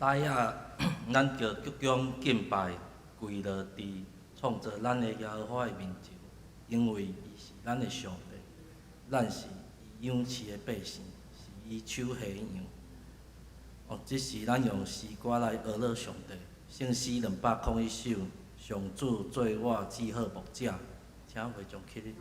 來啊，咱就鞠躬敬拜，跪落佇創造咱的耶和華的面前，因為伊是咱的上帝，咱是伊養飼的百姓，是伊手下的羊。哦，這時咱用詩歌來呵咾上帝，聖詩201首，上主做我至好牧者，請會眾起立。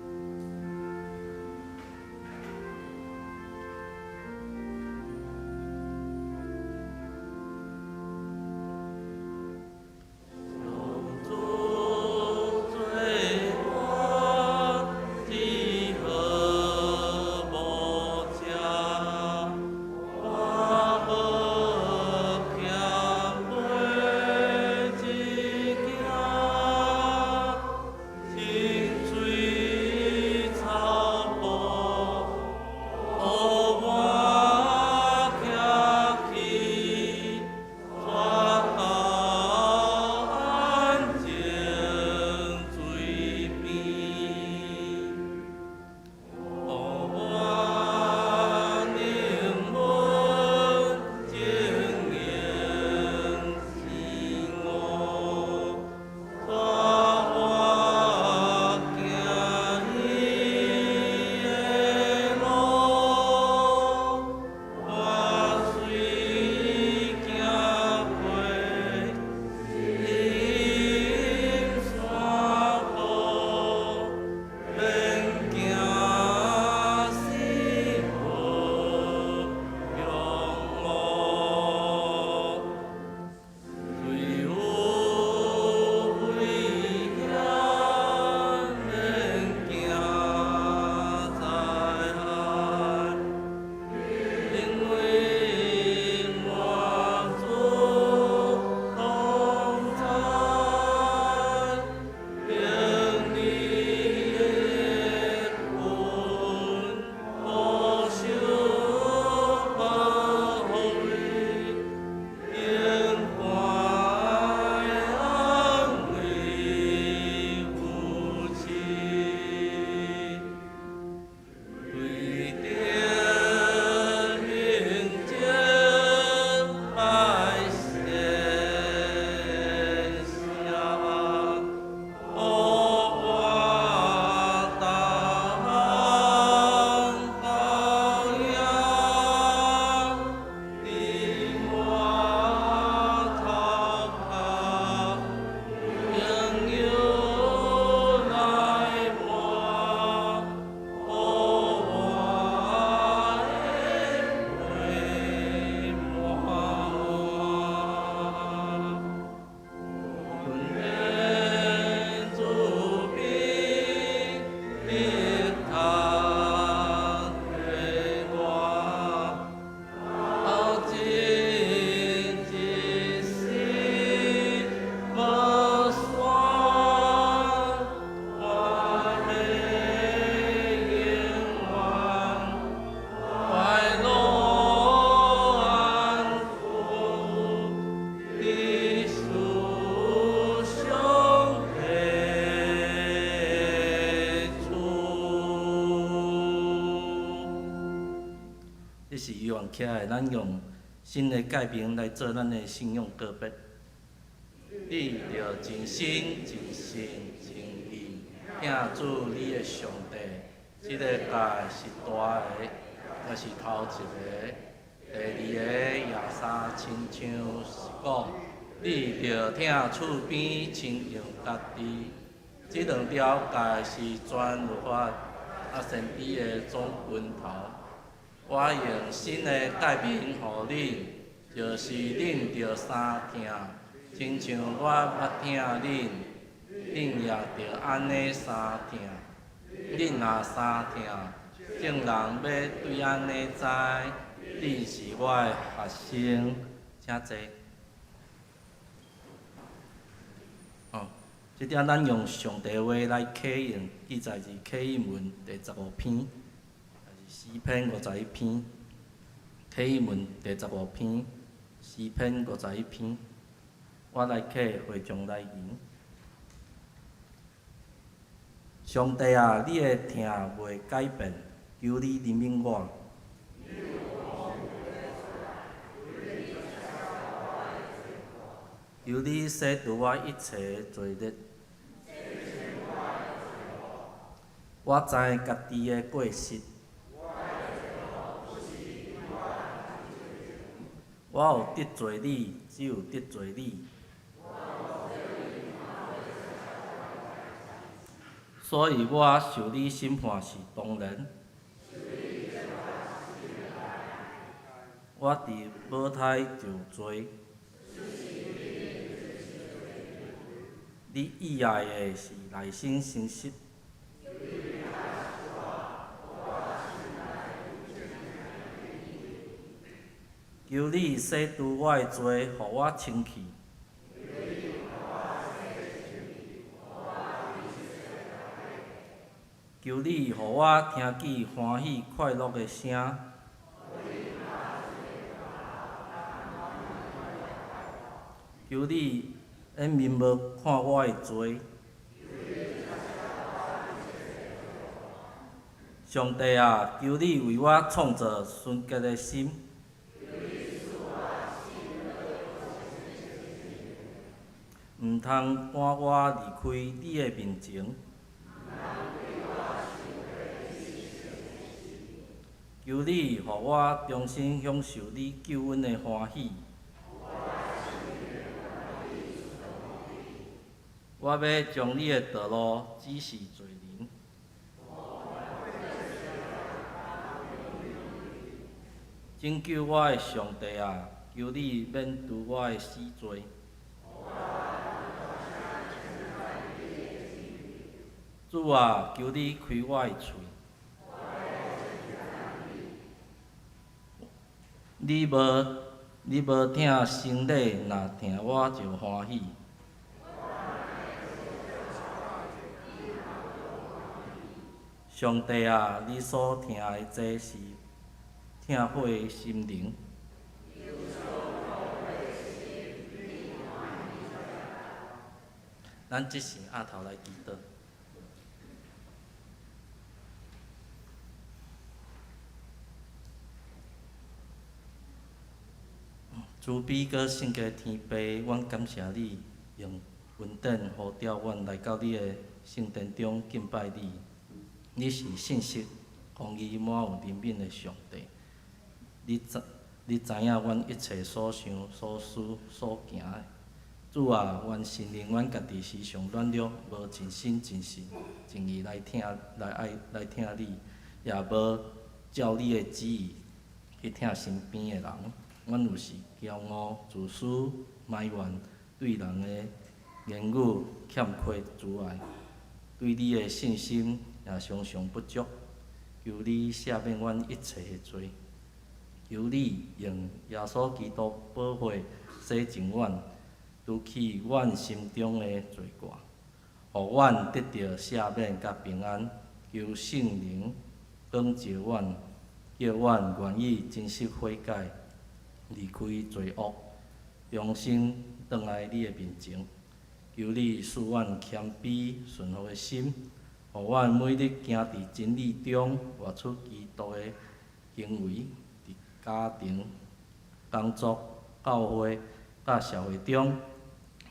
這是猶原起來，咱用新的誡命來做咱的信仰告別。你著盡心、盡性、盡意，疼主你的上帝。這個誡是大的，也是頭一个。第二个也相親像是講，你著疼厝邊親像家己。這兩條誡是全律法啊先知的總根頭。我用新的誡命予恁，就是恁著相疼，親像我捌疼恁，恁也著按呢相疼。恁若相疼，眾人欲對按呢知，恁是我的學生。請坐。哦，這點咱用上帝話來啟應，記載佇啟應文第十五篇。詩篇五十一篇，啟應文第十五篇，詩篇五十一篇，我來啟會眾來吟。上帝啊，你的疼袂改變，求你憐憫我。求你洗除我一切的罪孽。我知家己的過失。我有得罪你，只有得罪你。所以我受你審判是當然。我佇母胎就有罪。你意愛的是內心誠實。求你洗除我的罪，予我清氣。求你予我聽見歡喜快樂的聲。求你掩面無看我的罪。上帝啊，求你為我創造純潔的心。毋通趕我離開你的面前。求你予我重新享受你救恩的歡喜。我欲將你的道路指示罪人。拯救我的上帝啊，求你免除我的死罪。主啊，求你開我的喙。你無疼牲禮，若疼我就歡喜。上帝啊，你所疼的這是疼悔的心靈。咱這時阿頭來祈禱。慈悲閣聖潔天父，阮感謝你用恩典呼召阮來到你的聖殿中敬拜你。你是信實、公義、滿有憐憫的上帝。你知影阮一切所想、所思、所行的。主啊，阮承認阮家己時常軟弱，無盡心盡性盡意來疼、來愛、來疼你，也無照你的旨意去疼身邊的人。阮有時驕傲、自私、埋怨，對人的言語欠缺慈愛，對你的信心也常常不足。求你赦免阮一切的罪，求你用耶穌基督寶血洗淨阮，除去阮心中的罪過，予阮得著赦免佮平安。求聖靈光照阮，叫阮願意真實悔改，離開罪惡，重新轉來你的面前。求你賜阮謙卑順服的心，予阮每日行佇真理中，活出基督的行為，佇家庭、工作、教會佮社會中，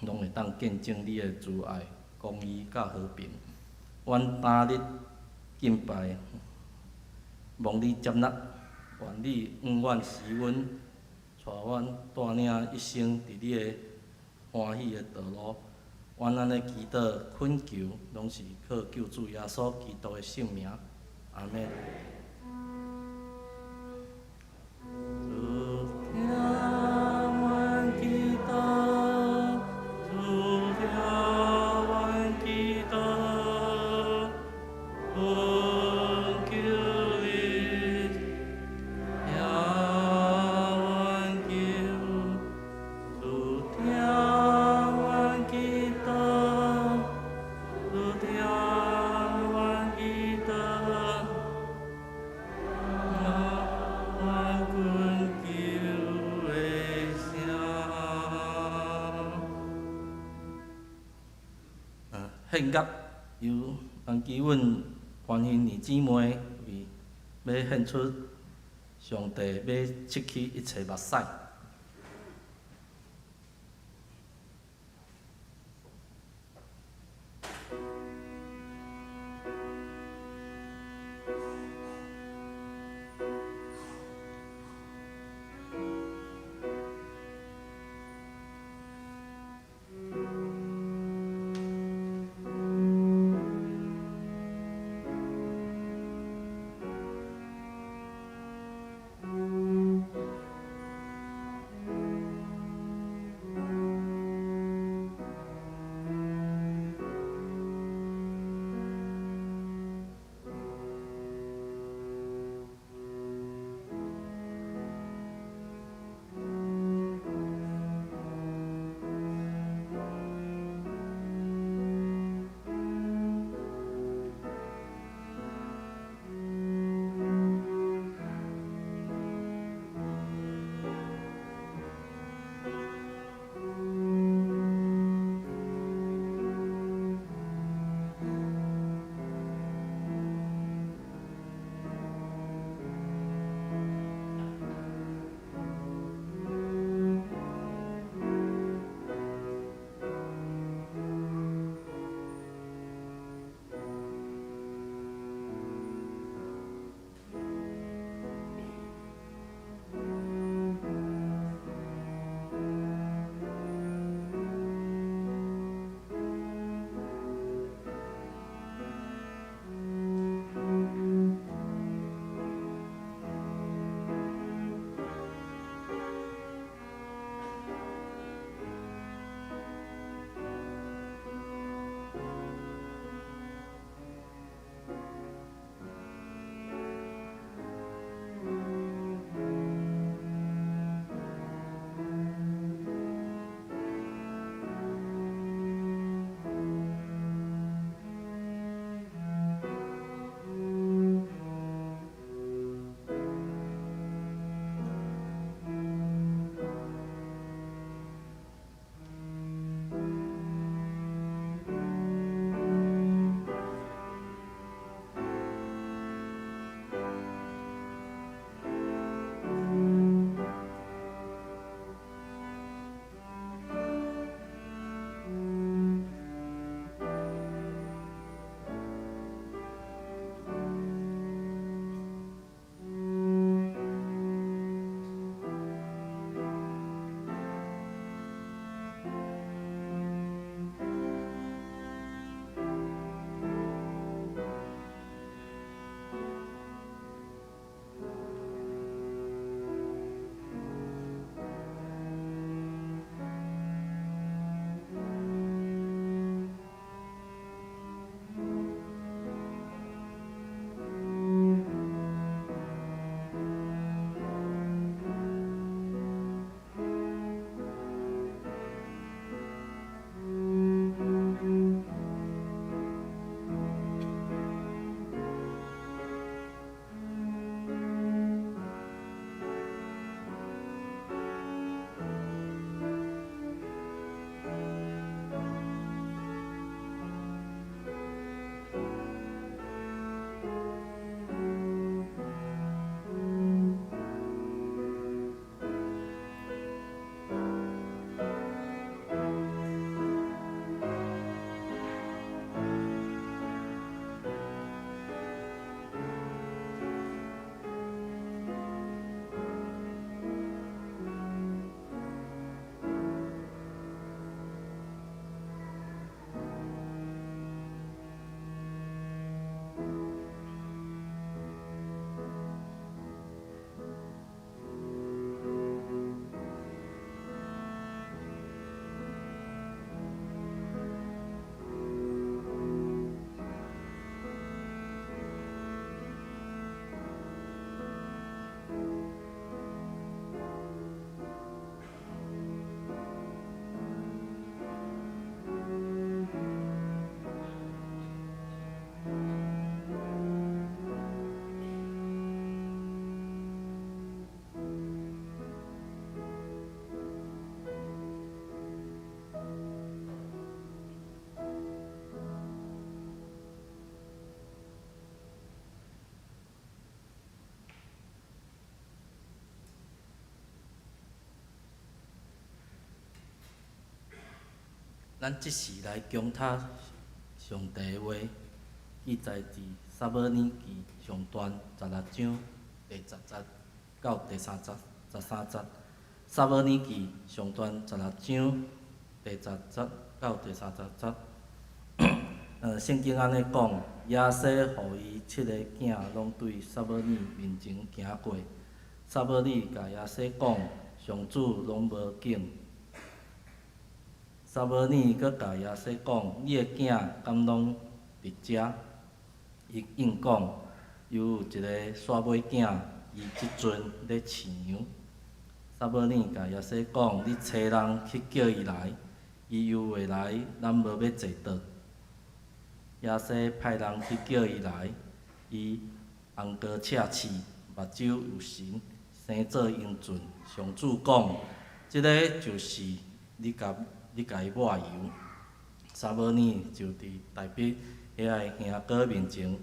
攏會當見證你的慈愛、公義佮和平。阮今日敬拜，望你接納，願你永遠施恩，帶阮帶領一生佇你的歡喜的道路。阮按呢祈禱懇求，攏是靠救主耶穌基督的聖名。阿們。主聽阮祈禱，主聽阮祈禱，懇求你聽阮求，主聽阮祈禱，主聽阮祈禱，阮懇求的聲。獻樂由陳基穩歡欣二姊妹為欲獻出上帝，欲拭去一切目屎。咱這時來恭讀上帝的話，記載佇撒母耳記上傳十六章第十節到第三節十三節。撒母耳記上傳十六章第十節到第三十節。聖經按呢講，耶西予伊七个囝攏對撒母耳面前行過。撒母耳共耶西講，上主攏無揀。撒母耳閣共耶西講，你的囝敢攏佇遮？伊應講，猶有一个煞尾囝，伊這陣咧飼羊。撒母耳共耶西講，你差人去叫伊來，伊猶未來，咱無欲坐桌。耶西派人去叫伊來，伊紅膏赤刺，目睭有神，生做英俊。上主講，這个就是你共你共伊抹油。撒母耳就佇大衛遐个香膏面前，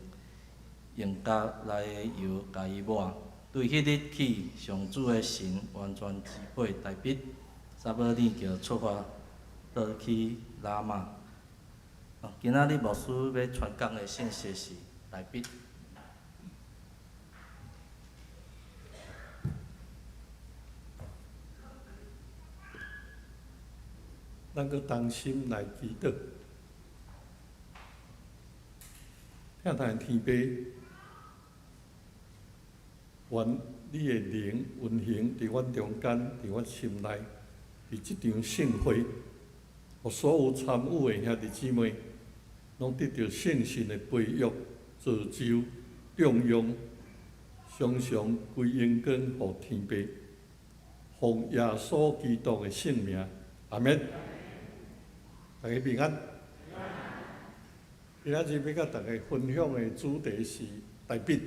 用角內的油共伊抹。對彼日起，上主的神完全支配大衛。撒母耳就出發，倒去拉瑪。今仔日牧師欲傳講的信息是大衛。咱閣同心來祈禱，疼愛的天父，願你的靈運行佇阮中間，佇阮心內，佇這場聖會，予所有參與的兄弟姊妹，攏得著聖神的培育、造就、重用，常常歸榮光予天父，奉耶穌基督的聖名，阿們。大家平安。今仔日欲佮大家分享的主題是大衛。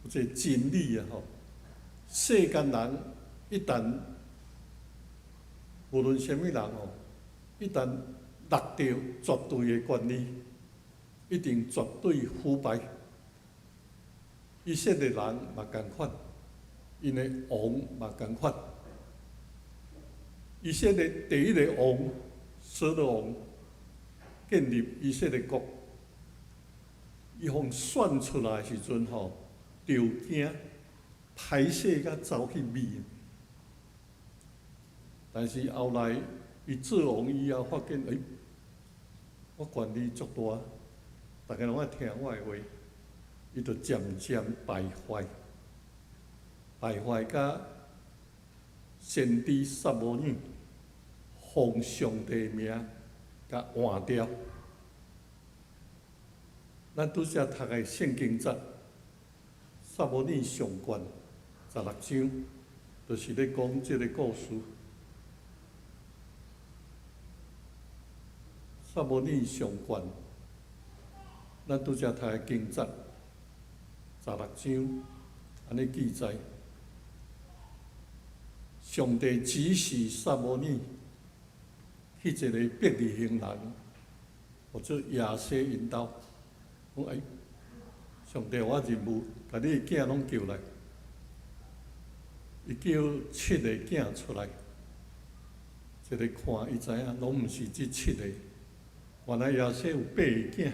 有一個真理啊吼，世間人一旦無論啥物人吼，一旦落著絕對的權力，一定絕對腐敗。以色列人嘛仝款，𪜶的王嘛仝款。以色列第一个王掃羅王建立以色列國，伊予選出來的時陣吼，著驚歹勢甲走去美。但是後來伊做王以後，發現欸，我權力足大，逐家攏愛聽我的話，伊就漸漸敗壞，敗壞甲先知撒母耳奉上帝名共換掉。咱拄才讀的聖經節，撒母耳上卷十六章，就是咧講這个故事。撒母耳上卷，咱拄才讀的經節十六章，按呢記載。上帝指示撒母耳去一个伯利恆人，號做耶西𪜶兜，講欸，上帝予我任務，共你的囝攏叫來。伊叫七个囝出來，一个看伊知影，攏毋是這七個。原來耶西有八個囝，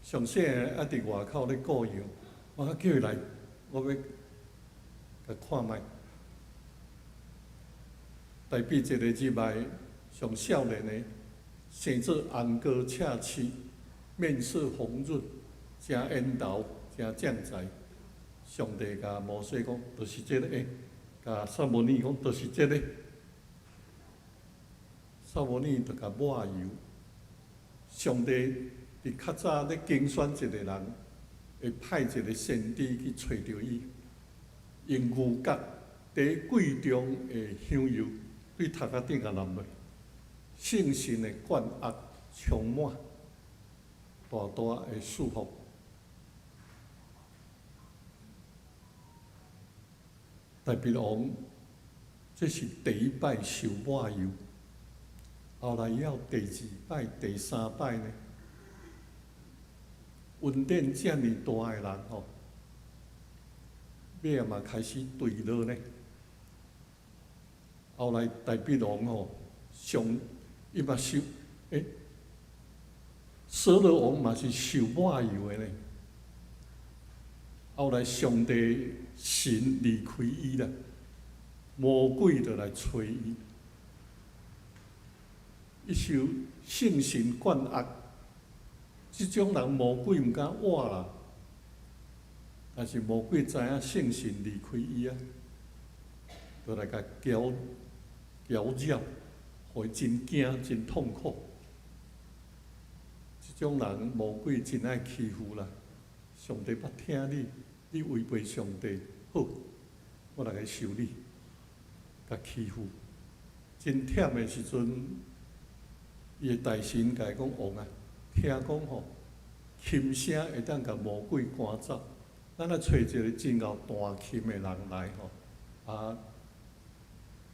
上細个猶佇外口咧顧羊，我叫伊來，我欲共看覓。大衛一个入來，上少年的，生做紅膏赤翅，面色紅潤，誠緣投，誠將才。上帝共摩西講，就是這个，共撒母耳講，就是這个。撒母耳就共抹油。上帝佇較早咧揀選一個人，會派一個先知去揣著伊，用牛角綴貴重的香油，對頭殼頂共淋落，聖神的冠壓充滿，大大的祝福。大衛王，這是第一擺受抹油，後來猶第二擺、第三擺呢？恩典遮爾大的人吼，尾仔嘛開始墜落呢。後來大衛王吼，上伊嘛受，掃羅王嘛是受抹油的呢。後來上帝神離開伊啦，魔鬼就來揣伊，伊受聖神灌壓，這種人魔鬼毋敢活啦。但是魔鬼知影聖神離開伊啊，就來共攪攪擾，予伊真驚真痛苦。這種人魔鬼真愛欺負啦。上帝捌聽你，你違背上帝，好，我來來受你，共欺負。真忝的時陣，伊的大臣共伊講：王啊，聽講吼，琴聲會當共魔鬼趕走。咱來揣一個真𠢕彈琴的人來吼，啊，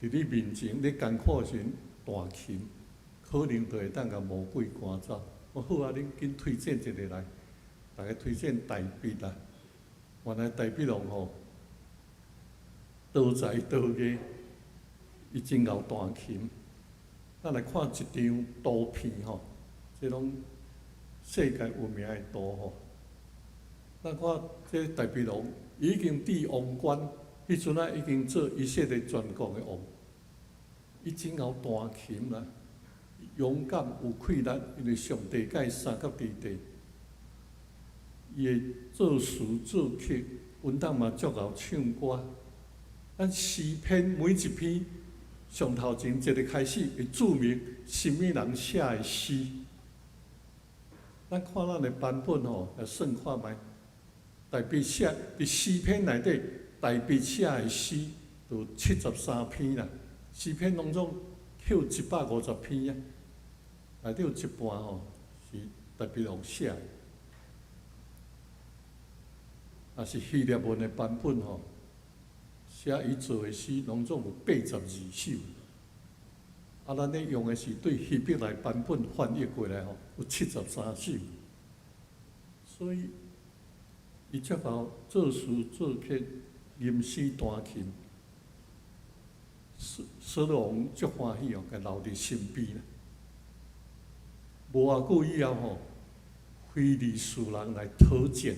佇你面前，你艱苦的時陣彈琴，可能就會當共魔鬼趕走。我好啊，恁緊推薦一個來，逐家推薦大衛啦。原來大衛王吼，多才多藝，伊真𠢕彈琴。咱來看一張圖片吼，這攏世界有名的圖吼。咱看這大衛王已經戴王冠，彼陣仔已經做以色列全國的王。伊真𠢕彈琴啦，勇敢有氣力，因為上帝共伊相佮佇地。伊會作詞作曲，文當嘛足𠢕唱歌。咱詩篇每一篇上頭前一個開始會注明啥物人寫的詩。咱看咱的版本吼，來算看覓。大衛寫佇詩篇內底，大衛寫的詩就73篇啦。詩篇攏總扣150篇啊，內底有一半吼是大衛王寫的。若是希臘文的版本吼，寫伊做的詩攏總有82首。啊，咱咧用的是對希伯來版本翻譯過來吼，有73首。所以，伊足𠢕作詞作曲、吟詩彈琴，掃掃羅王足歡喜哦，共留佇身邊啦。無偌久以後吼，非利士人來討戰，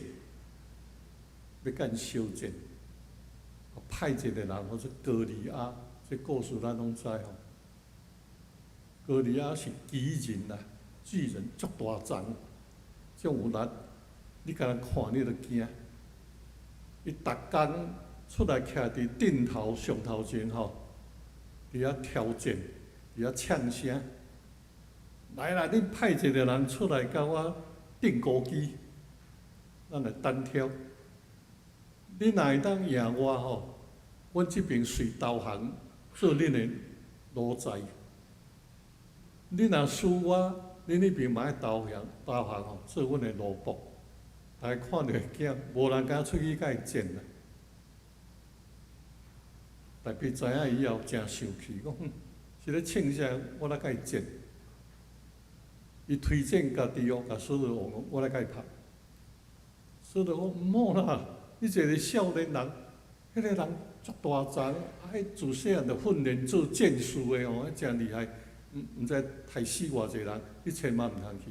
欲共相戰，派一個人號做歌利亞，這故事咱攏知吼。歌利亞是巨人啦，巨人足大隻，足有力，你敢若看你就驚。伊逐工出來徛佇陣頭上頭前吼，佇遐挑戰，佇遐嗆聲。來啦，恁派一個人出來共我擲高機，咱來單挑。你若會當贏我吼，阮這邊隨投降，做恁的奴才。你若輸我，恁彼邊嘛愛投降，投降吼，做阮的奴僕。逐家看著會驚，無人敢出去共伊戰啦。大衛知影以後，誠生氣，講哼，是咧嗆啥？我來共伊戰。伊推薦家己哦，共掃羅王講，我來共伊拍。掃羅講毋好啦，你一個少年人，彼個人足大隻，啊，彼自細漢就訓練做戰士的吼，彼誠厲害，毋知刣死偌濟人，你千萬毋通去。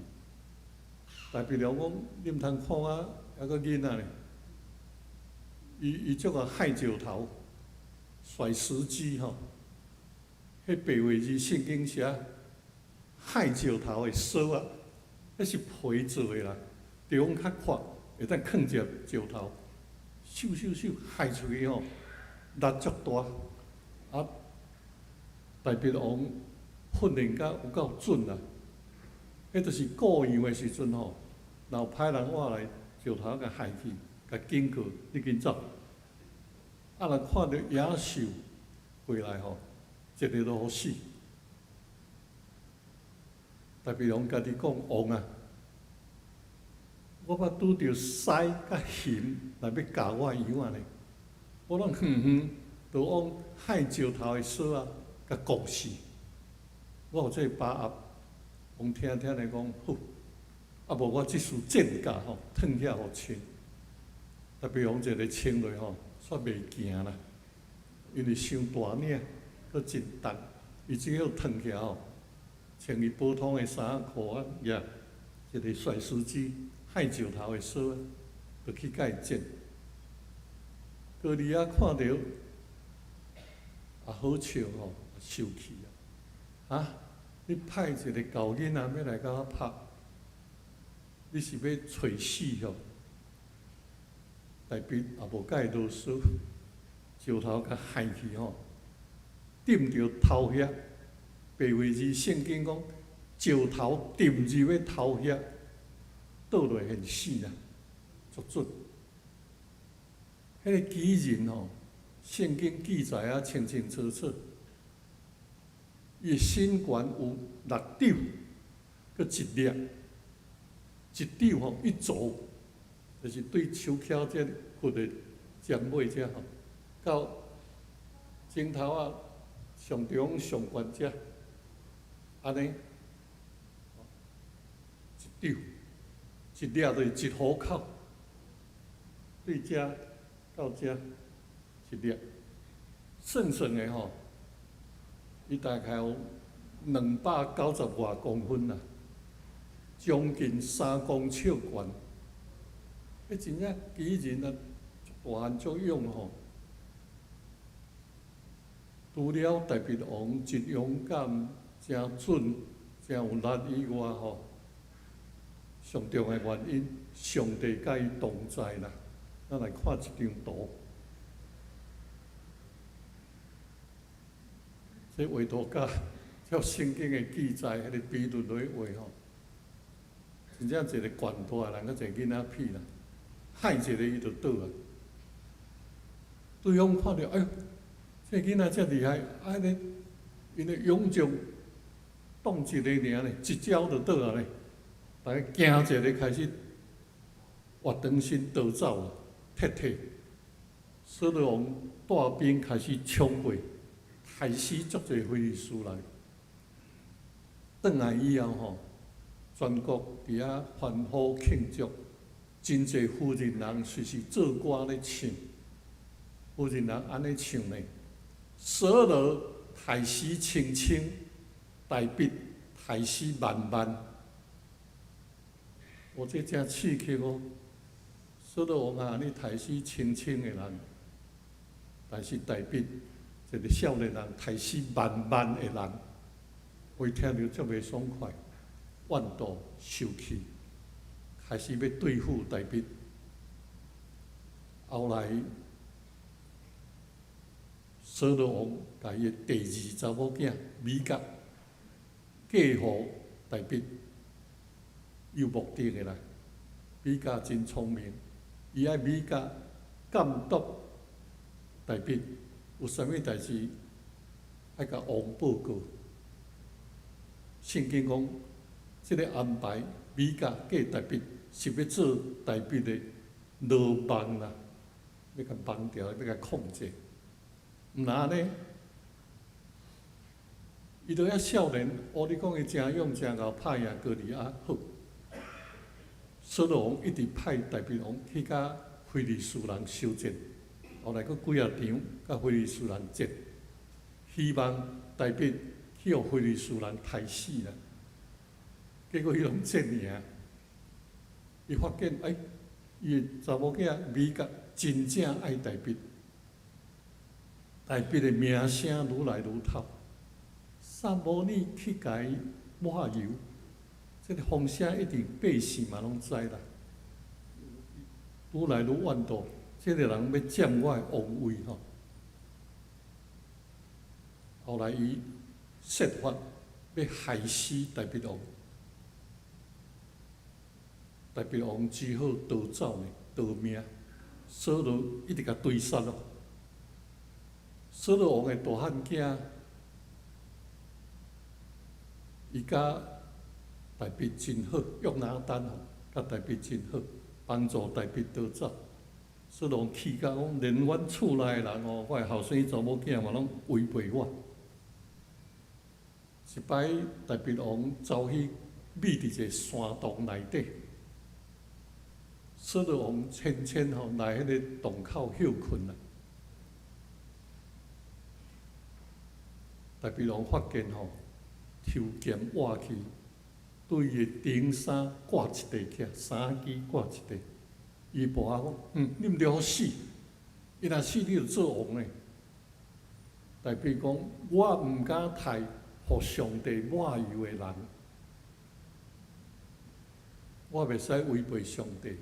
大衛王講，你毋通看我猶閣囡仔呢。伊足𠢕害石頭，甩石機吼，彼白話字聖經寫害石頭的索仔，彼是皮做的啦，地方較闊，會當囥一粒石頭，咻咻咻害出去吼，力足大，啊，大衛王訓練甲有夠準啦，彼就是過羊的時陣吼，若有歹人倚來石頭共害去，共警告你緊走。啊，若看著野獸過來吼，一个就予死。大衛王家己講王啊，我捌拄著獅佮熊來欲咬我的羊仔呢，我攏遠遠就往害石頭的索仔共摃死。我有這個把握，王聽聽來講好，啊無我這束箭甲吼，褪起來予穿。大衛王一个穿落吼，煞袂行啦，因為傷大領。閣真重，伊只好褪起來吼，穿伊普通的衫仔褲仔，舉一个甩石機、亥石頭的索，就去共伊戰。歌利亞看著也好笑吼，受氣啊！啊，你派一个猴囡仔欲來共我拍，你是欲揣死吼？大衛也無共伊囉嗦，石頭共害去吼，釘著頭額。白話字聖經講，石頭釘入去頭額，倒落現死啦，足準。彼个巨人吼，聖經記載啊清清楚楚，伊的身懸有六肘，閣一掠，一肘吼一肘，就是對手翹這骨的尖尾這吼，到指頭仔上中上懸這，按呢，一肘，一掠就是一虎口，對這到這一掠，算算的吼，伊大概有290外公分啦，將近3公尺懸。彼真正巨人啊，大漢足勇吼。除了大衛王真勇敢、誠準、誠有力以外吼，上重要的原因，上帝佮伊同在啦。咱來看這張圖，這畫圖佮照聖經的記載，彼个比率來畫吼，真正一個懸大的人，佮一個囡仔比啦，害一个伊就倒啊。對方看著，哎喲，這个囡仔遮厲害，啊，彼个𪜶的勇將擋一个爾呢，一招就倒啊咧，逐家驚一个開始活長身逃走啊，撤退。掃羅王帶兵開始衝過，害死足濟非利士人。轉來以後吼，全國佇遐歡呼慶祝，真濟婦人人隨時做歌咧唱。婦人人按呢唱呢：掃羅刣死千千，大衛刣死萬萬。哦，這誠刺激哦！掃羅王啊，你刣死千千的人，但是大衛一个少年人刣死萬萬的人，我聽著足袂爽快，怨妒受氣，開始欲對付大衛。後來，掃羅王共伊的第二查某囝米甲嫁予大衛，有目的的啦。米甲真聰明，伊愛米甲監督大衛，有啥物代誌愛共王報告。聖經講，這个安排米甲嫁大衛，是欲做大衛的羅網啦，欲共綁牢，欲共控制。毋若按呢，伊都遐少年，哦，你講伊誠勇誠𠢕，拍贏歌利亞好。掃羅王一直派大衛王去佮非利士人相戰，後來閣幾仔場佮非利士人戰，希望大衛去予非利士人刣死啦。結果伊攏戰贏，伊發現哎，伊的查某囝米甲真正愛大衛，大衛的名聲愈來愈透。撒母耳去共伊抹油，這个風聲一定百姓嘛攏知啦。愈來愈怨妒，這个人欲佔我的王位吼。後來伊設法欲害死大衛王，大衛王只好逃走呢，逃命。掃羅一直共追殺咯。掃羅王的大漢囝，伊佮大衛真好，約拿單吼，佮大衛真好，幫助大衛逃走。掃羅王氣甲講，連阮厝內的人哦，我的後生查某囝嘛攏違背我。一擺大衛王走去覕佇一个山洞內底，掃羅王淺淺吼來彼个洞口歇睏啦。大衛王發現吼，抽劍挖去，對伊的長衫割一塊起來，衫機割一塊。伊部下講：嗯，你毋著予死，伊若死你就做王咧。大衛講：我毋敢刣予上帝抹油的人，我袂使違背上帝。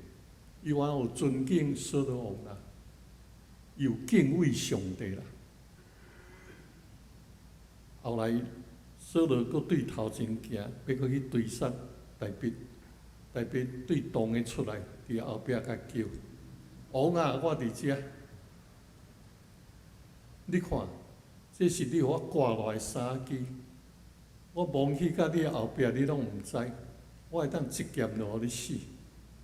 伊原有尊敬掃羅王啦，有敬畏上帝啦。後來掃羅閣對頭前行，欲閣去追殺大衛，大衛對洞的出來，佇後壁共叫：王啊，我佇遮。你看，這是你予我割落來的衫機，我摸去到你後壁，你攏毋知。我會當一劍就予你死。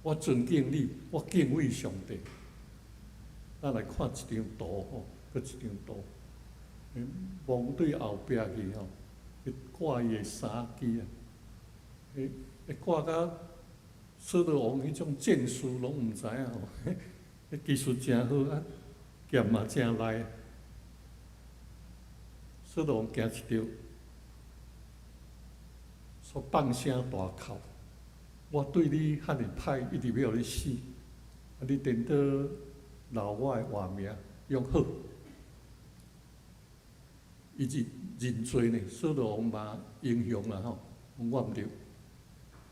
我尊敬你，我敬畏上帝。咱來看一張圖吼，閣一張圖。王對後壁去吼，去割伊的衫機啊，會會割甲掃羅王彼種戰士攏毋知影吼，彼技術誠好啊，劍嘛誠利。掃羅王驚一著，煞放聲大哭。我對你遐爾歹，一直欲予你死，啊！你顛倒留我的活命，用好。伊是認罪呢，掃羅王嘛英雄啦吼，我毋對。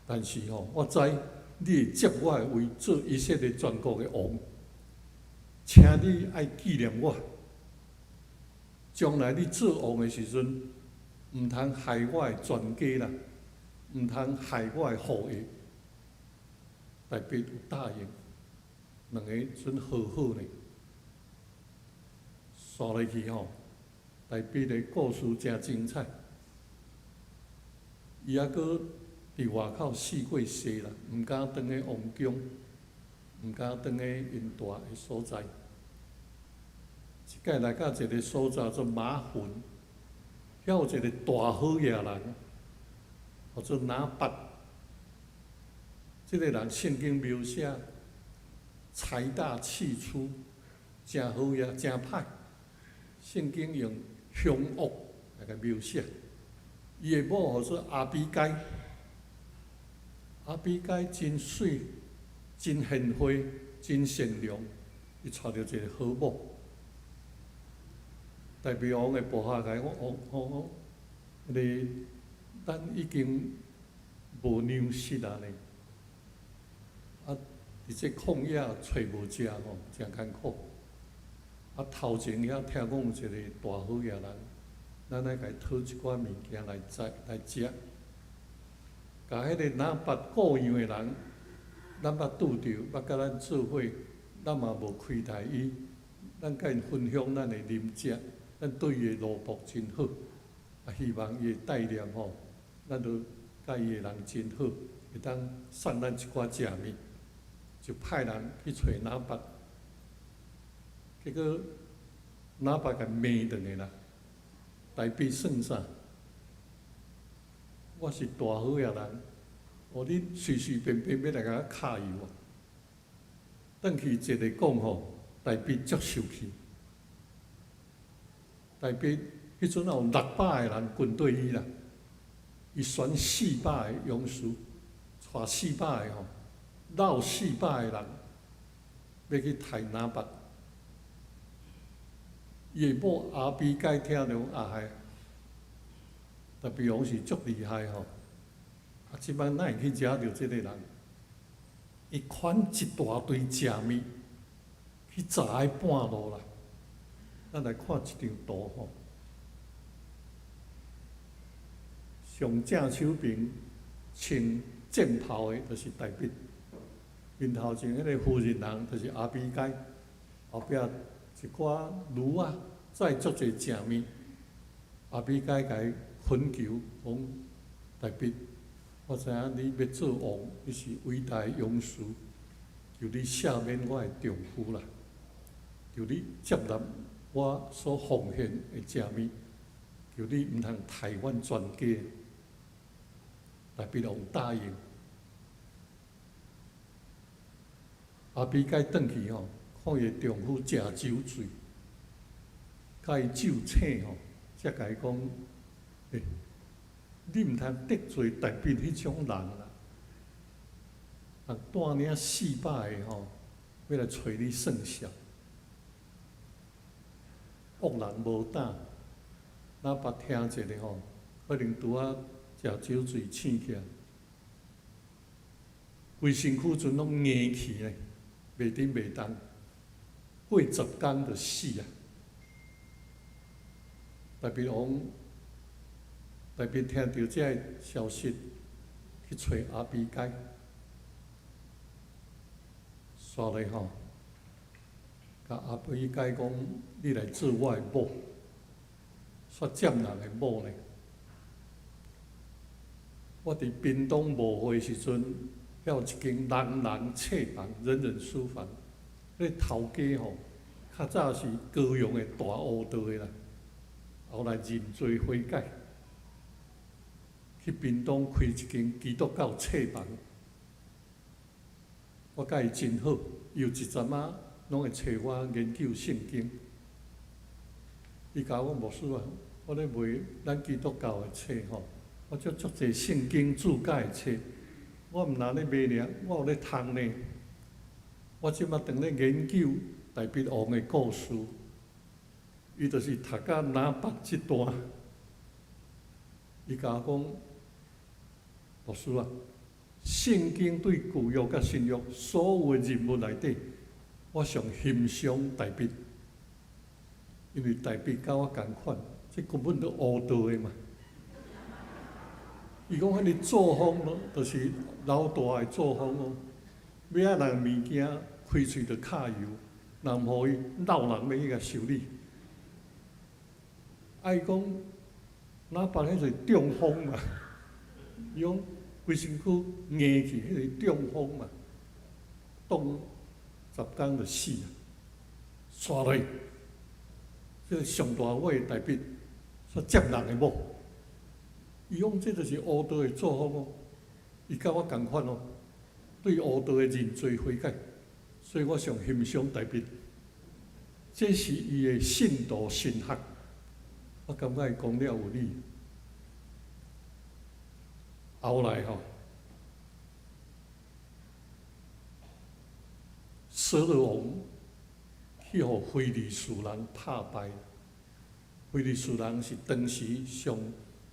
但是吼，我知你會接我的位做以色列全國的王，請你愛紀念我。將來你做王的時陣，毋通害我的全家啦，毋通害我的後裔。大衛有答應，兩个陣和好呢。煞落去吼，大衛的故事誠精彩。伊猶閣佇外口試過勢啦，毋敢轉去王宮，毋敢轉去𪜶蹛的所在。一擺來到一个所在做馬雲，遐有一个大好額人，號做拿八。這个人聖經描寫財大氣粗，誠好額，誠歹。聖經用兇惡來共描寫。伊的某號做亞比該，亞比該真媠、真賢惠、真善良，伊娶著一个好某。大衛王的部下共伊講：王王王，彼个咱已經無糧食啊呢。啊，佇這曠野揣無食吼，誠艱苦。啊，頭前遐聽講有一个大好額人，咱愛共伊討一寡物件來食來食。共彼个拿八雇養的人，咱捌拄著，捌佮咱做伙，咱嘛無虧待伊，咱共𪜶分享咱的啉食，咱對伊的奴僕真好。啊，希望伊會帶念吼，咱都佮伊的人真好，會當送咱一寡食物，就派人去揣拿八，結果拿八共罵轉來啦。大衛算啥？我是大好額人，哦，你隨隨便便欲來共我揩油啊？轉去一个講吼，大衛足受氣。大衛彼陣有600个人跟綴伊啦，伊選四百个勇士，帶四百个吼，摎四百个人，欲去刣拿八。伊的某亞比該聽著講啊，大衛王是足厲害吼，啊，這擺哪會去惹著這个人？伊款一大堆食物去閘彼半路啦。咱來看一張圖吼，上正手爿穿戰袍的，就是大衛；面頭前彼个婦人人，就是亞比該；後壁一寡驢仔，載足濟食物。亞比該共伊懇求講：大衛，我知影你欲做王，你是偉大勇士，求你赦免我的丈夫啦，求你接納我所奉獻的食物，求你毋通刣阮全家。大衛王答應。亞比該轉去吼，看伊的丈夫食酒醉，共伊酒醒吼，才共伊講。欸，你毋通得罪大衛彼種人啦，人帶領400個吼，欲來揣你算數。惡人無膽，拿伯聽一下吼，可能拄仔食酒醉醒起來，規身軀陣攏硬去咧，袂振袂動，過10工就死啊！大衛王大衛聽著這个消息，去揣亞比該，煞咧吼，共亞比該講：你來做我的某，煞佔人的某呢？我佇屏東牧會時陣，遐有一間人人冊房，人人書房，彼个頭家吼，較早是高雄的大烏道的啦，後來認罪悔改，去屏東開一間基督教冊房。我佮伊真好，伊有一陣仔攏會揣我研究聖經。伊共我講，牧師啊，我咧賣咱基督教的冊吼，我足足濟聖經注解的冊，我毋若咧賣爾，我有咧讀呢。我這馬當咧研究大衛王的故事，伊就是讀甲拿伯這段。伊共我講，牧師啊，聖經對舊約佮新約所有的人物內底，我上欣賞大衛，因為大衛佮我仝款，這根本都烏道的嘛。伊講彼个作風咯，就是老大的作風哦，欲愛人物件開喙就敲油，若毋予伊鬧人欲去共修理。啊，伊講拿伯彼是中風嘛，伊講規身軀硬去，彼個中風嘛，凍10工就死啊，煞落，這個上大尾大衛煞佔人的某。伊講這就是烏道的作風哦，伊佮我仝款哦，對烏道的認罪悔改，所以我上欣賞大衛。這是伊的信徒神學，我感覺伊講了有理。後來吼，掃羅王去予非利士人拍敗，非利士人是當時上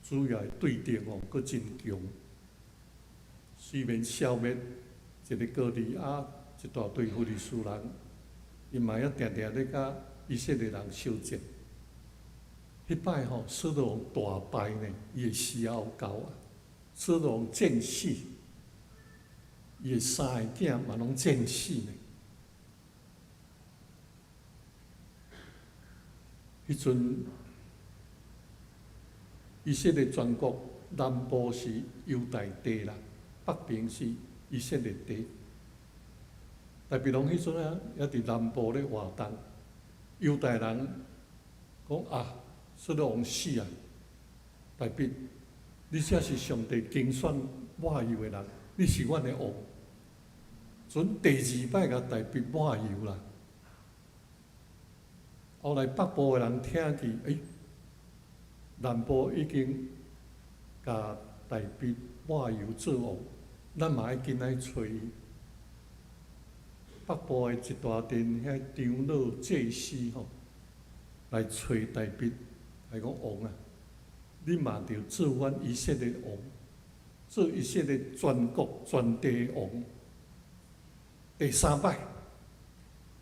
主要的對敵哦，閣真強。雖然消滅一个歌利亞一大堆非利士人，伊嘛猶定定咧佮以色列人相戰。彼擺吼，掃羅王大敗呢，伊的時候到啊。掃羅王戰死，伊的三个囝嘛攏戰死呢。彼陣，以色列全國南部是猶大地啦，北邊是以色列地。大衛王彼陣啊，猶佇南部咧活動。猶大人講啊，掃羅王死啊，大衛，你才是上帝揀選抹油的人，你是阮的王。準第二擺共大衛抹油啦。後來北部的人聽見，欸，南部已經共大衛抹油做王，咱嘛愛緊來揣伊。北部的一大陣遐長老祭司吼，來揣大衛，來講王啊，你嘛著做阮以色列王，做以色列全國全地王。第三擺，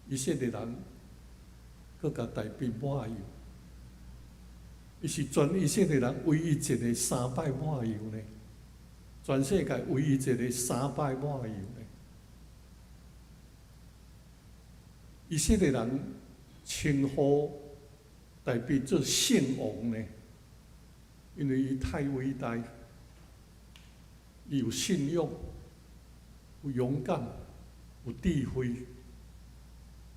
以色列人閣共大衛抹油，伊是全以色列人唯一一个三擺抹油呢，全世界唯一一个三擺抹油呢。以色列人稱呼大衛做聖王呢，因為伊太偉大，伊有信仰，有勇敢，有智慧。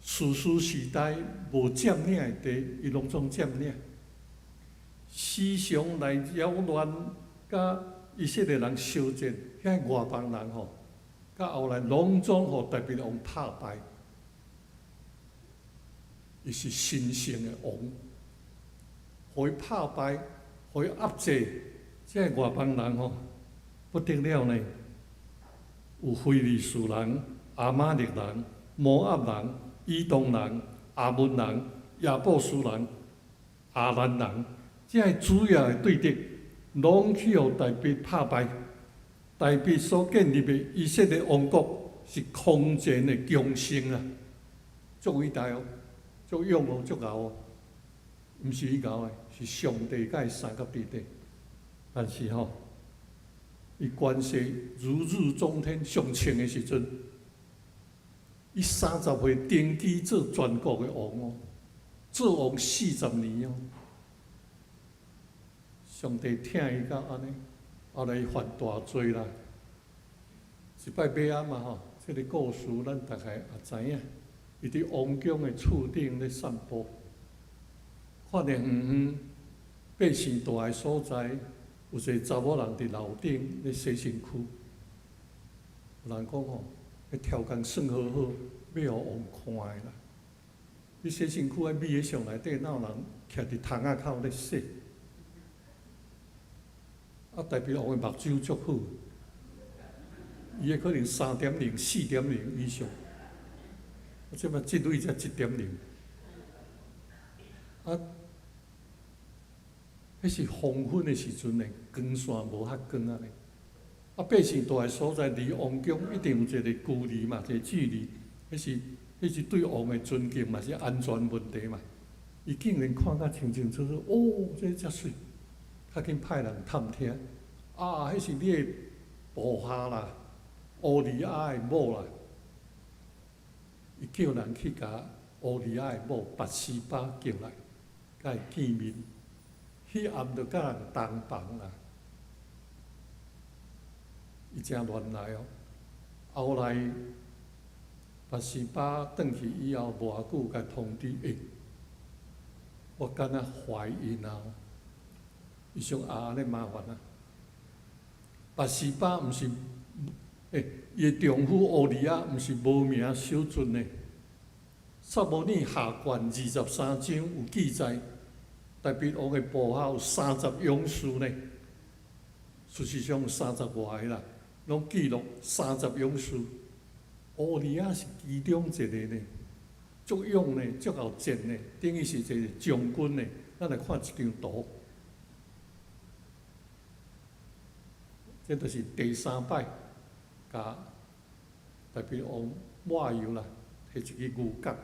士師時代無佔領的地，伊攏總佔領。時常來擾亂，佮以色列人相戰，遐外邦人吼，到後來攏總予大衛王拍敗。伊是神聖的王，予伊拍敗，予伊壓制，這个外邦人吼不得了呢。有非利士人、亞瑪力人、摩押人、以東人、亞捫人、耶布斯人、亞蘭人，這个主要的對敵，攏去予大衛拍敗。大衛所建立的以色列王國是空前的強盛啊，足偉大哦，足勇哦，足𠢕哦，毋是伊𠢕的，是上帝共伊相佮佇底。但是吼，伊權勢如日中天上衝的時陣，伊30歲登基做全國的王哦，做王40年哦。上帝疼伊到按呢，後來伊犯大罪啦。一擺尾仔嘛吼，這个故事咱大概也知影。伊佇王宮的厝頂咧散步，看著遠遠百姓蹛的所在，有一个查某人佇樓頂咧洗身軀。有人講吼，彼條工算好好，欲予王看的啦。你洗身軀愛覕佇上內底，哪有人徛佇窗仔口咧洗？啊，大衛王的目睭足好，伊的可能3.0、4.0以上。啊，這擺這類才1.0。啊，彼是黃昏的時陣呢，光線無較光按呢。啊，百姓蹛的所在離王宮一定有一個距離嘛，一個距離。彼是對王的尊敬嘛，是安全問題嘛。伊竟然看甲清清楚楚，哦，這遮媠，較緊派人探聽。啊，彼是你的部下啦，烏利亞的某啦。伊叫人去共烏利亞的某拔示巴叫來，共伊見面。彼暗就佮人同房啦。伊誠亂來哦。後來拔示巴轉去以後，無偌久，共通知，欸，我敢若懷孕啊！伊想啊，按呢麻煩啊。拔示巴毋是，欸，伊的丈夫烏利亞毋是無名小卒呢。撒母耳下卷23章有記載，大衛王的部下有30勇士呢。事實上有30外个啦，攏記錄三十勇士。烏利亞是其中一個呢，足勇呢，足𠢕戰呢，等於是一個將軍呢。咱來看這張圖，這就是第三擺，共大衛王抹油啦，提一支牛角，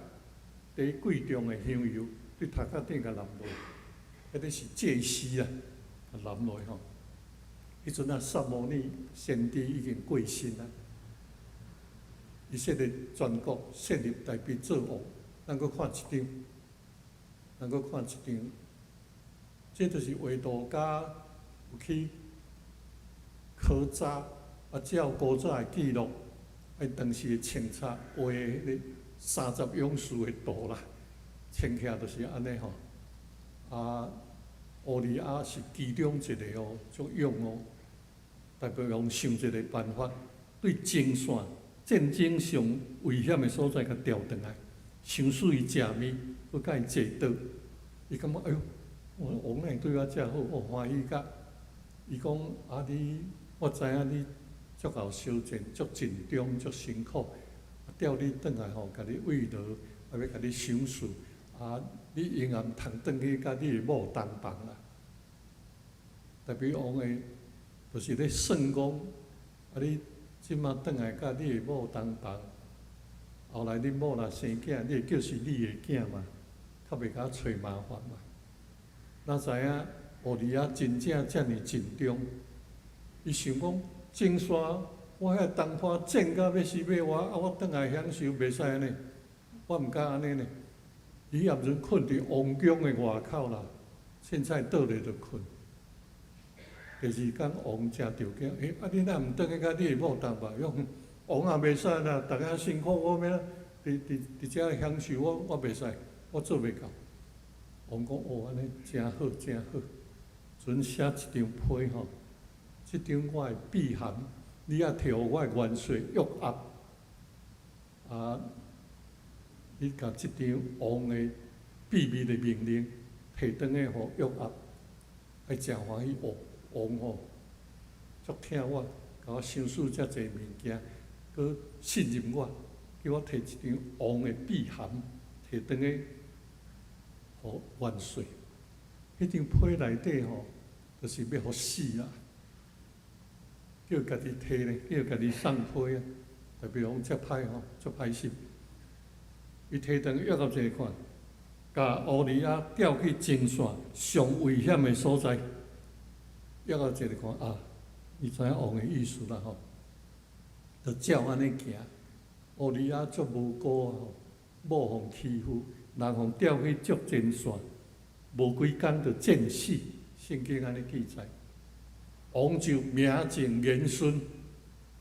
提貴重的香油，佇頭殼頂共淋落，彼个是祭司啊，共淋落吼。彼陣啊，撒母耳先知已經過身啊。以色列全國設立大衛做王，咱閣看一張，咱閣看一張，這就是畫圖家有去考查，啊，照古早的記錄，愛當時的清查畫彼个三十勇士的圖啦，穿起來就是按呢吼。啊，烏利亞是其中一個哦，足勇哦。大衛王想一個辦法，對前線戰爭上危險的所在，共調轉來，想使伊食麵，閣共伊坐桌。伊感覺哎喲，我王哪會對我遮好，我歡喜甲。伊講啊，你我知影你足𠢕相戰，足盡忠，足辛苦，調你轉來吼，共你慰勞，啊欲共你賞賜，啊，你永遠通轉去佮你的某同房啦。大衛王的，就是咧算講，啊你這馬轉來佮你的某同房，後來恁某若生囝，你會叫是你的囝嘛，較袂共我揣麻煩嘛。哪知影烏利亞真正遮爾盡忠，伊想講前線我遐同伴戰甲欲死欲活，啊我轉來享受袂使按呢，我毋敢按呢呢。伊彼暗陣睏佇王宮的外口啦，凊彩倒咧就睏。第二工王誠著驚，欸，啊你若毋轉去佮你的某同房？伊講王也袂使啦，逐家辛苦，我欲佇遮享受，我袂使，我做袂到。王講哦，按呢誠好，誠好，陣寫一張批吼，這張我的秘函，你愛提予我的元帥約押，啊，你共這張王的秘密的命令提轉去予約押。愛誠歡喜，王王吼，足疼我，共我賞賜遮濟物件，閣信任我，叫我提一張王的庇函，提轉去予元帥。彼張批內底吼，就是欲予死啦，叫家己提咧，叫家己送批啊，大衛王遮歹吼，足歹心。伊提轉約押一下看，共烏利亞調去前線上危險的所在。約押一下看啊，伊知影王的意思啦吼，就照按呢行。烏利亞足無辜啊吼，某予欺負，人予調去足前線，無幾工就戰死。聖經按呢記載，王就名正言順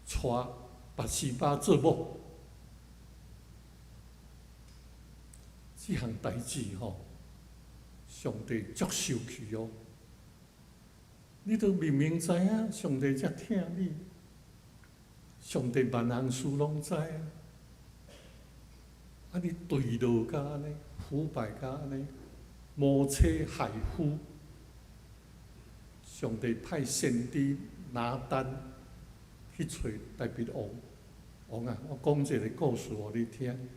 娶拔示巴做某。這項代誌吼，上帝足受氣哦。你都明明知影上帝遮疼你，上帝萬項事攏知啊。啊，你墜落甲按呢，腐敗甲按呢，謀妻害夫。上帝派先知拿單去揣大衛王，王啊，我講一個故事予你聽。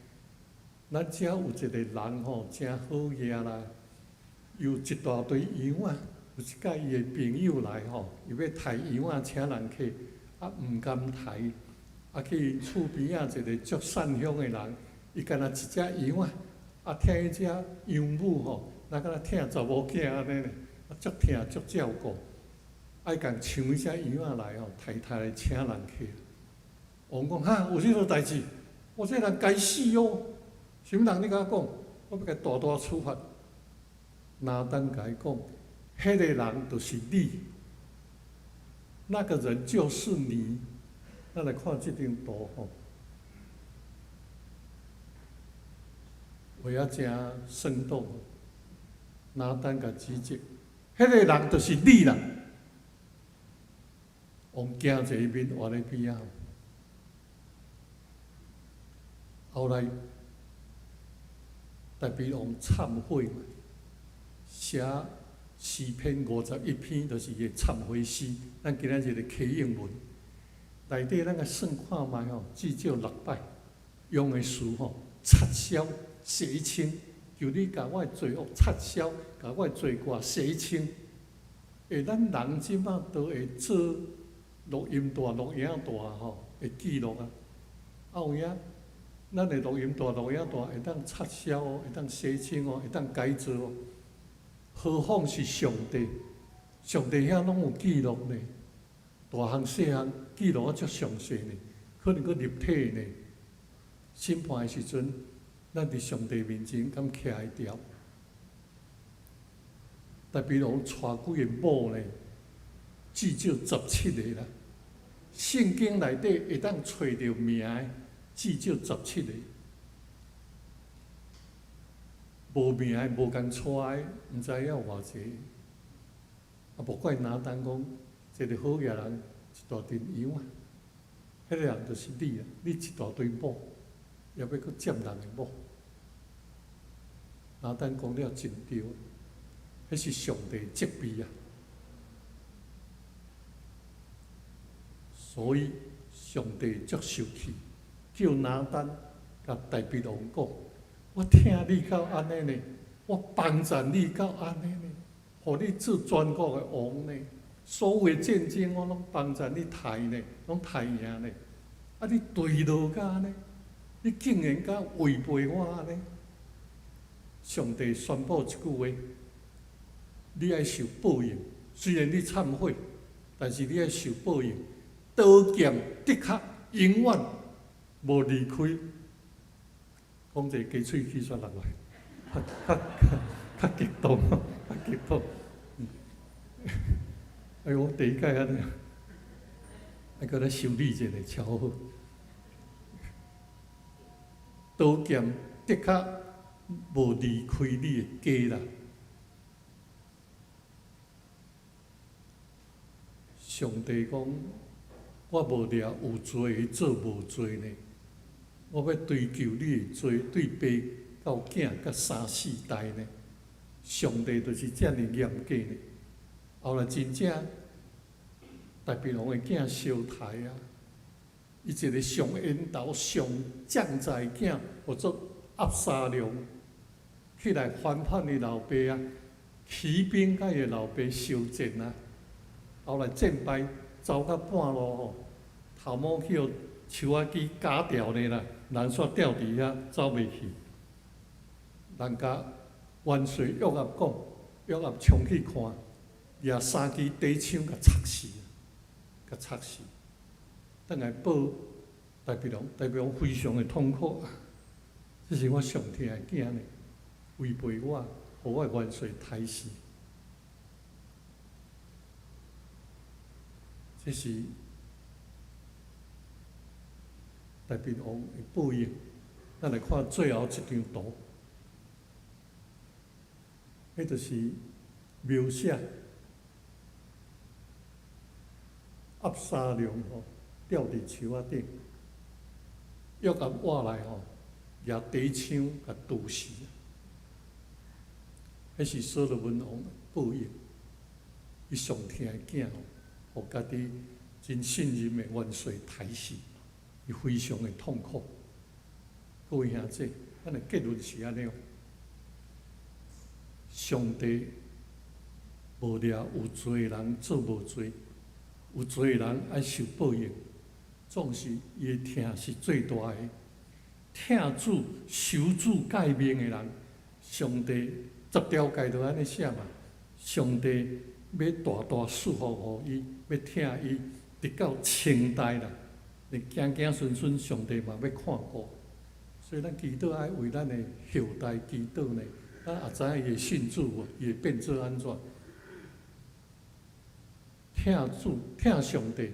咱遮有一個人吼，誠好額啦，有一大堆羊仔。有一擺伊的朋友來吼，伊欲刣羊仔請人客，啊毋甘刣，啊去𪜶厝邊仔一個足善鄉的人，伊干焦一隻羊仔，啊疼彼隻養母吼，若敢若疼查某囝按呢呢，啊足疼足照顧，愛共搶彼隻羊仔來吼，刣刣來請人客。王講哈，有這個代誌，我這人該死哦！啥物人你共我講，我欲共大大處罰。拿單共伊講，彼個人就是你，那個人就是你。咱來看這張圖吼，畫啊誠生動。拿單共指責，彼個人就是你啦。王驚一個面活咧邊仔。後來，大衛王懺悔嘛，寫詩篇51篇，就是伊的懺悔詩。咱今仔日的啟應文內底，咱來算看覓吼，至少六擺用的詞吼，擦銷、洗清，求你共我的罪惡擦銷，共我的罪過洗清。欸，咱人這擺都會做錄音帶、錄影帶吼，會記錄啊。啊有影，咱的錄音帶、錄影帶會當擦銷哦，會當洗清哦，會當改造哦。何況是上帝，上帝遐攏有記錄呢，大項細項記錄啊足詳細呢，可能閣立體呢。審判的時陣，咱佇上帝面前敢徛會牢？大衛王娶幾个某呢？至少17個啦。聖經內底會當揣著名的，至少十七個。無名的、無共娶的，毋知影有偌濟。啊，無怪拿單講，一個好額人，一大陣羊仔，彼個人就是你啊！你一大堆某，猶欲閣佔人的某。拿單講了真對，彼是上帝責備啊！所以上帝足受氣，叫拿單共大衛王講：我疼你到按呢呢，我幫贊你到按呢呢，予你做全國的王呢。所有的戰爭我攏幫贊你刣呢，攏刣贏呢。啊，你墜落到按呢，你竟然敢違背我按呢？上帝宣布一句話：你愛受報應。雖然你懺悔，但是你愛受報應。刀劍的確永遠無離開。講者雞喙齒煞落來，較較較激動，較激動。哎呦，我第一擺按呢，愛閣來修理一下，超好。刀劍的確無離開你的家啦。上帝講，我無掠有罪的做無罪呢，我欲追究你的罪，對爸到囝，佮三四代呢。上帝就是遮爾嚴格呢。後來真正大衛王的囝相刣啊！伊一个上緣投、上將在的囝，號做押沙龍，起來反叛伊老爸啊，起兵佮伊老爸相戰啊。後來戰敗，走到半路吼，頭毛去予樹仔枝絞掉呢啦，人煞吊佇遐走袂去。人共元帥約押講，約押衝去看，掠三支短槍共插死，共插死。轉來報大衛王，大衛王非常的痛苦啊！這是我上疼的囝呢，違背我，予我元帥刣死。這是大衛王的報應。咱來看最後一張圖，彼就是描寫押沙龍吼吊佇樹仔頂，約押活來吼，舉短槍共毒死。彼是所羅門王的報應，伊上疼的囝吼，予家己真信任的元帥刣死，伊非常的痛苦。各位兄弟，咱的結論是按呢哦。上帝無掠有罪的人做無罪，有罪的人愛受報應，總是伊的疼是最大的。疼主、守主誡命的人，上帝十條誡就按呢寫嘛。上帝欲大大賜福予伊，欲疼伊，直到千代啦。連子子孫孫，上帝嘛欲看顧。所以咱祈禱愛為咱的後代祈禱呢。咱也知影伊會信主無？伊會變做按怎？疼主、疼上帝、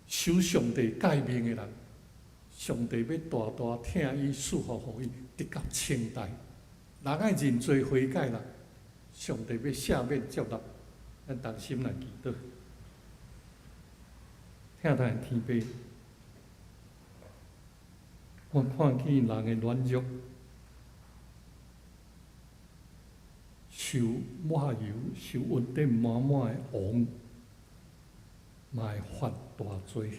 守上帝誡命的人，上帝欲大大疼伊、賜福予伊，直到千代。人愛認罪悔改啦，上帝欲赦免接納，咱同心來祈禱。疼疼的天父，我看見人的軟弱，受抹油、受恩典滿滿的王，嘛會犯大罪。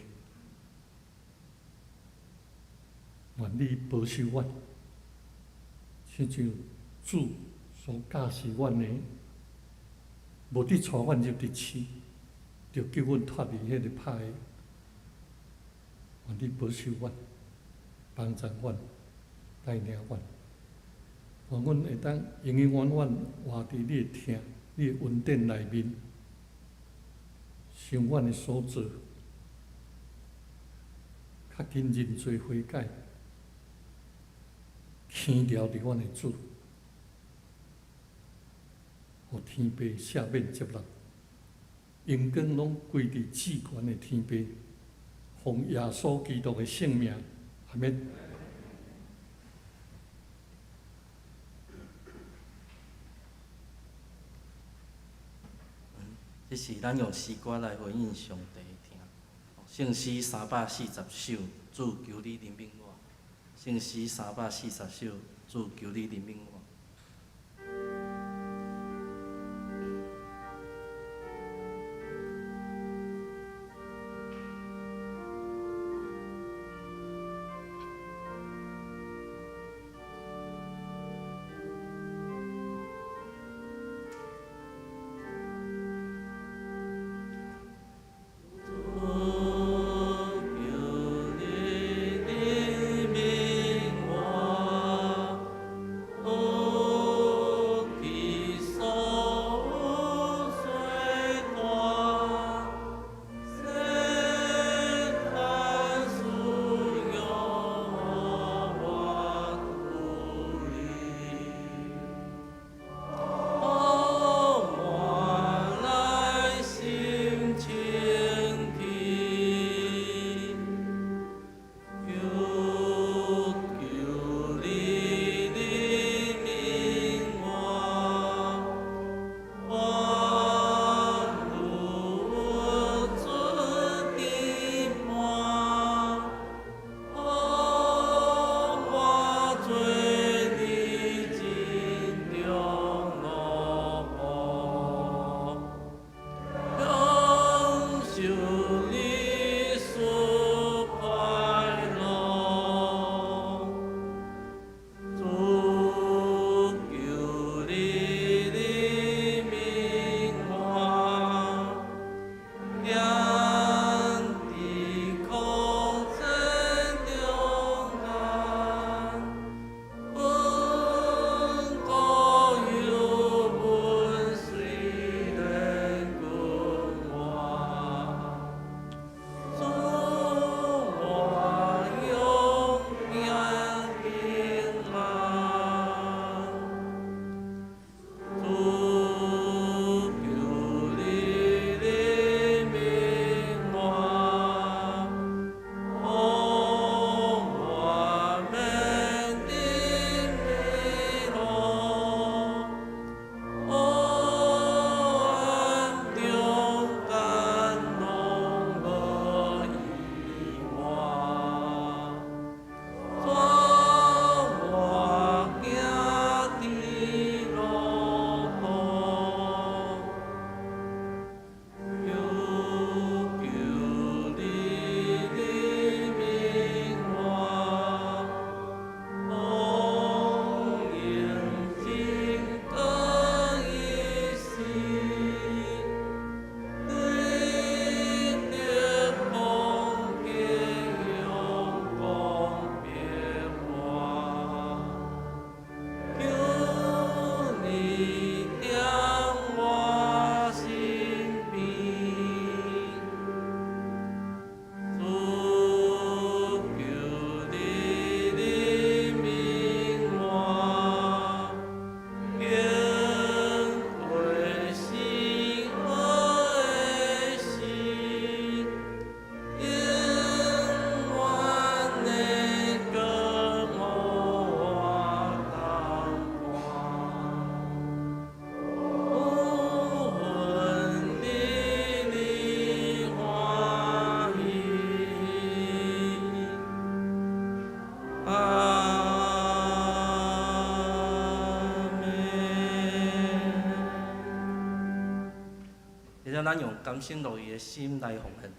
願你保守阮，親像主所教示阮的，無得帶阮入佇試，著救阮脫離彼個歹的。願你保守阮，幫助阮，帶領阮，願阮會當永永遠遠活佇你的疼、你的恩典內面，想阮的所做，較緊認罪悔改，牽牢佇阮的主，予天父赦免接納，榮光攏歸佇至懸的天父，奉耶穌基督的聖名，阿們。這是咱用詩歌來回應上帝的疼。聖詩340首，主求你憐憫我。聖詩340首，主求你憐憫我。主求你憐憫我。了，咱用甘心樂意的心來奉獻。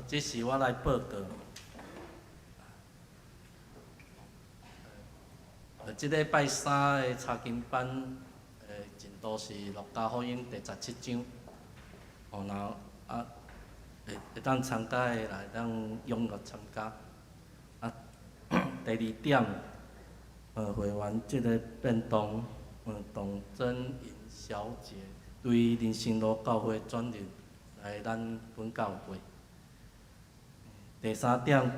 這是我來報告。這禮拜三的查經班，進度是路加福音第十七章。哦，然後啊，會當參加的來當踴躍參加。啊，第二點，會員這个變動，董真穎小姐對林心路教會轉任來咱本教會。第三點，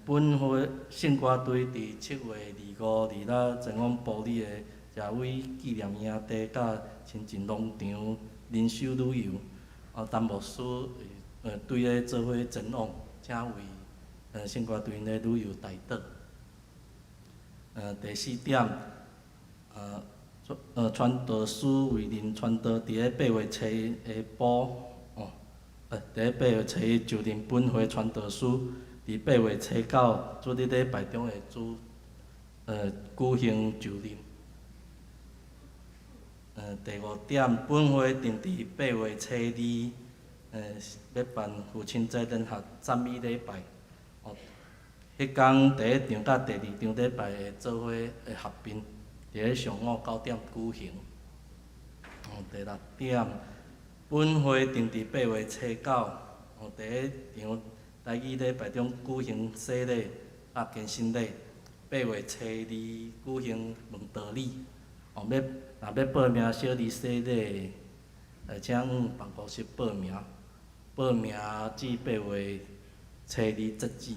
本會聖歌隊佇7月25、26前往埔里的社會紀念營地，佮親近農場靈修旅遊。啊，陳牧師對咧做伙前往，請為聖歌隊的旅遊代禱。第四點，傳道師為林傳道佇咧8月初一下晡，哦，佇咧8月初一就任本會傳道師，佇8月初九主日禮拜中會主，舉行就任。第五點，本會定佇8月初二，欲辦父親節聯合讚美禮拜。哦，彼工第一場佮第二場禮拜會做伙會合併，佇咧上午9點舉行。哦，第六點，本會定佇8月初九，哦，第一場台語禮拜中舉行洗禮佮堅振禮，8月初二舉行問道禮。哦，欲若欲報名小兒洗禮，請往辦公室報名，報名至8月初二截止。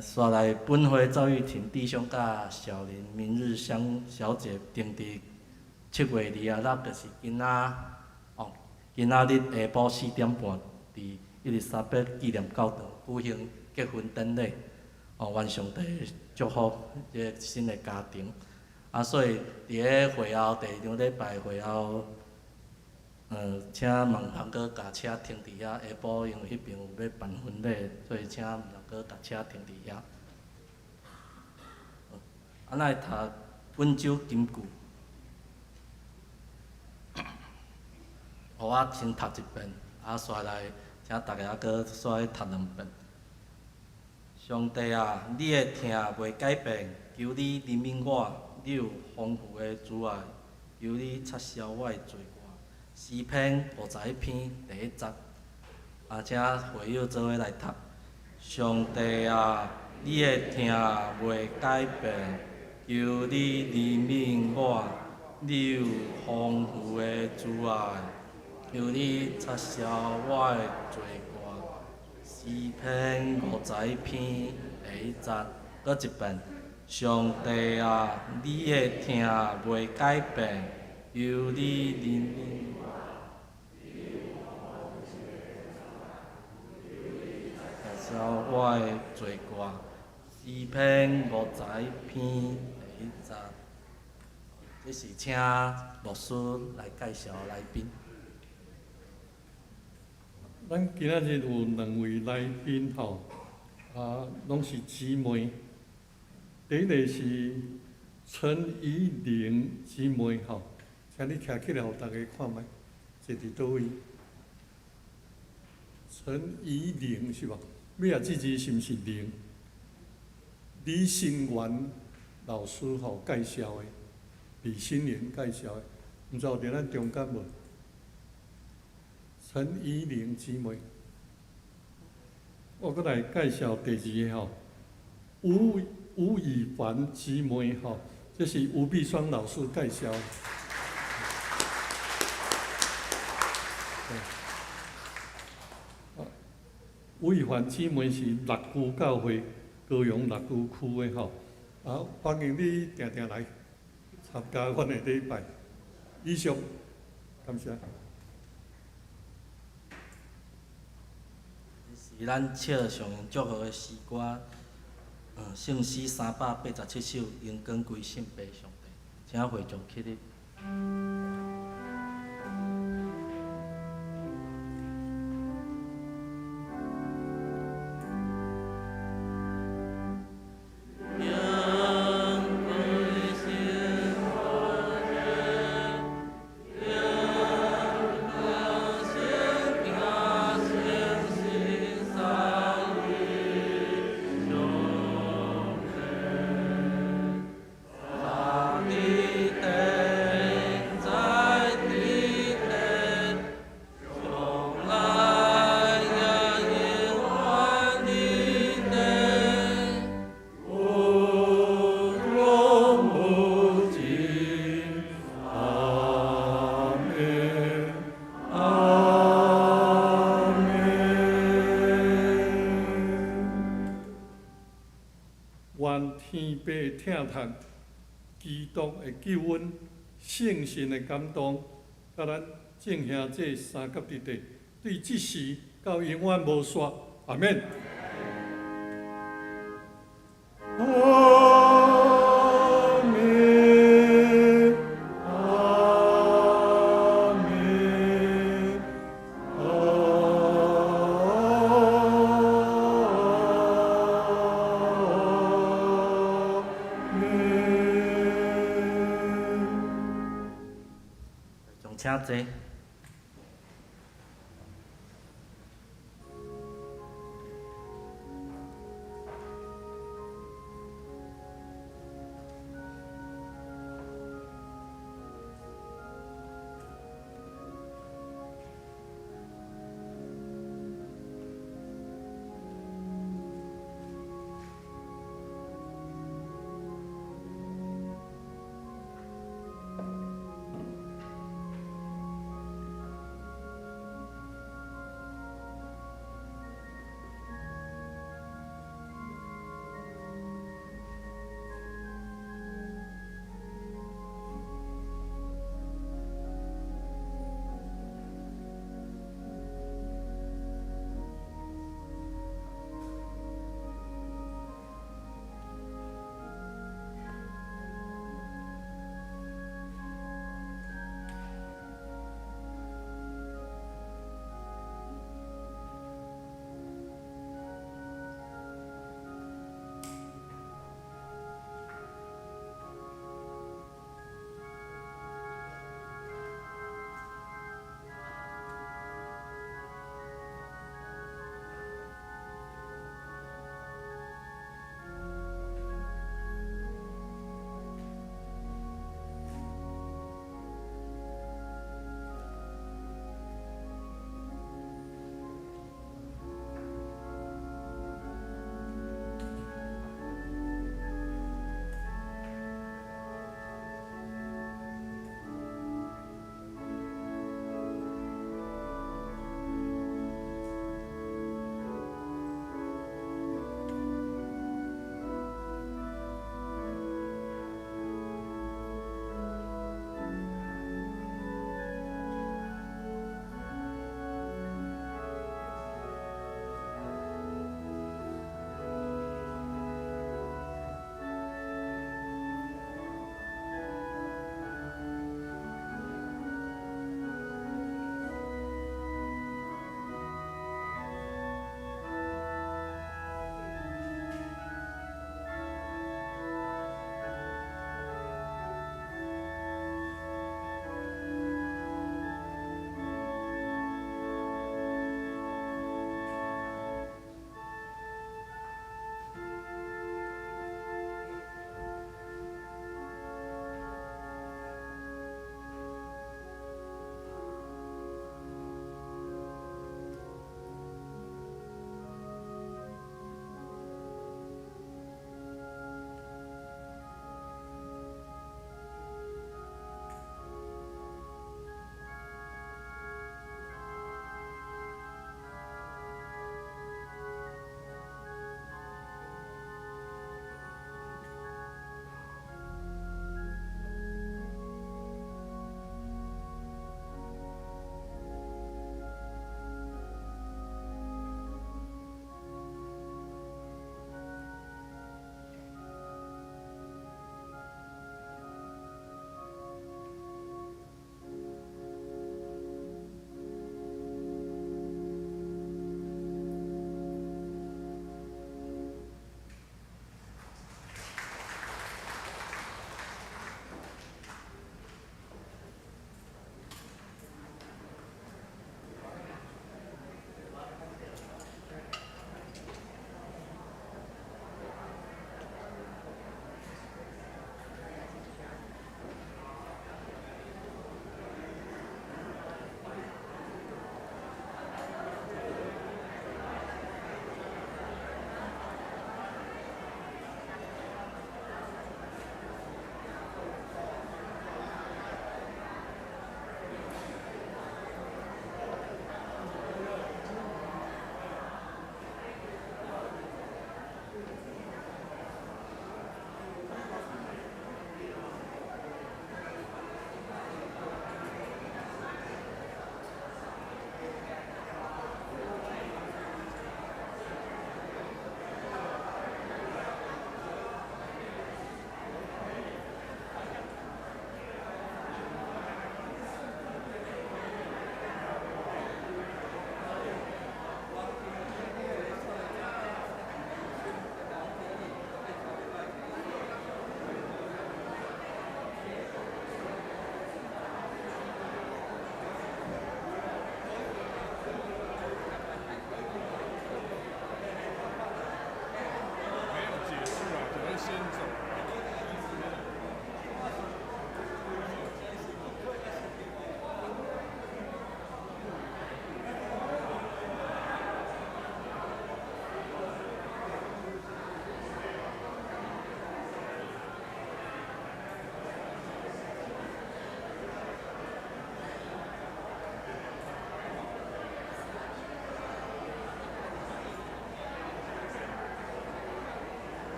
煞來本會趙玉婷弟兄佮小林明日香小姐定佇7月26，就是今仔哦，今仔日下晡4點半，佇伊麗莎白紀念教堂舉行結婚典禮。哦，願上帝祝福這个新的家庭。啊，所以佇咧會後第二場禮拜會後，請孟鵬哥共車停佇遐，下晡因為彼邊有欲辦婚禮，所以請孟哥共車停佇遐。啊，咱來讀本周金句，予我先讀一遍，啊，煞來請逐家閣煞去讀兩遍。上帝啊，你的疼袂改變，求你憐憫我，你有豐富的慈愛，求你擦消我的罪過。詩篇51篇第一節，啊，請會友做伙來讀。上帝啊，你的疼袂改變，求你憐憫我，你有豐富的慈愛，求你擦消我的罪過。詩篇51篇第一節，閣一遍。上帝啊，你的疼袂改變，求你憐憫我，擦消我的罪過。詩篇51篇第一節。這是請牧師來介紹來賓。咱今仔日有兩位來賓吼，啊，攏是姊妹。第一个是陳怡玲姊妹吼，請你徛起來，予大家看覓，坐佇佗位？陳怡玲是無？尾仔這字是毋是玲？李新元老師吼介紹的，李新元介紹的，毋知有佇咱中間無？陳怡玲姊妹，我閣來介紹第二个吼，吳以凡姊妹吼，這是吳碧雙老師介紹的。吳以凡姊妹是六區教會高雄六區區的吼，啊，歡迎你定定來參加阮的禮拜。以上，感謝。是咱唱上祝福的詩歌，聖詩387首，榮光歸聖父上帝，請會眾起立。天父疼疼基督的救恩、聖神的感動，佮咱眾兄弟相佮弟弟，對這時到永遠無煞。阿們。阿們，阿們，阿們。眾請坐。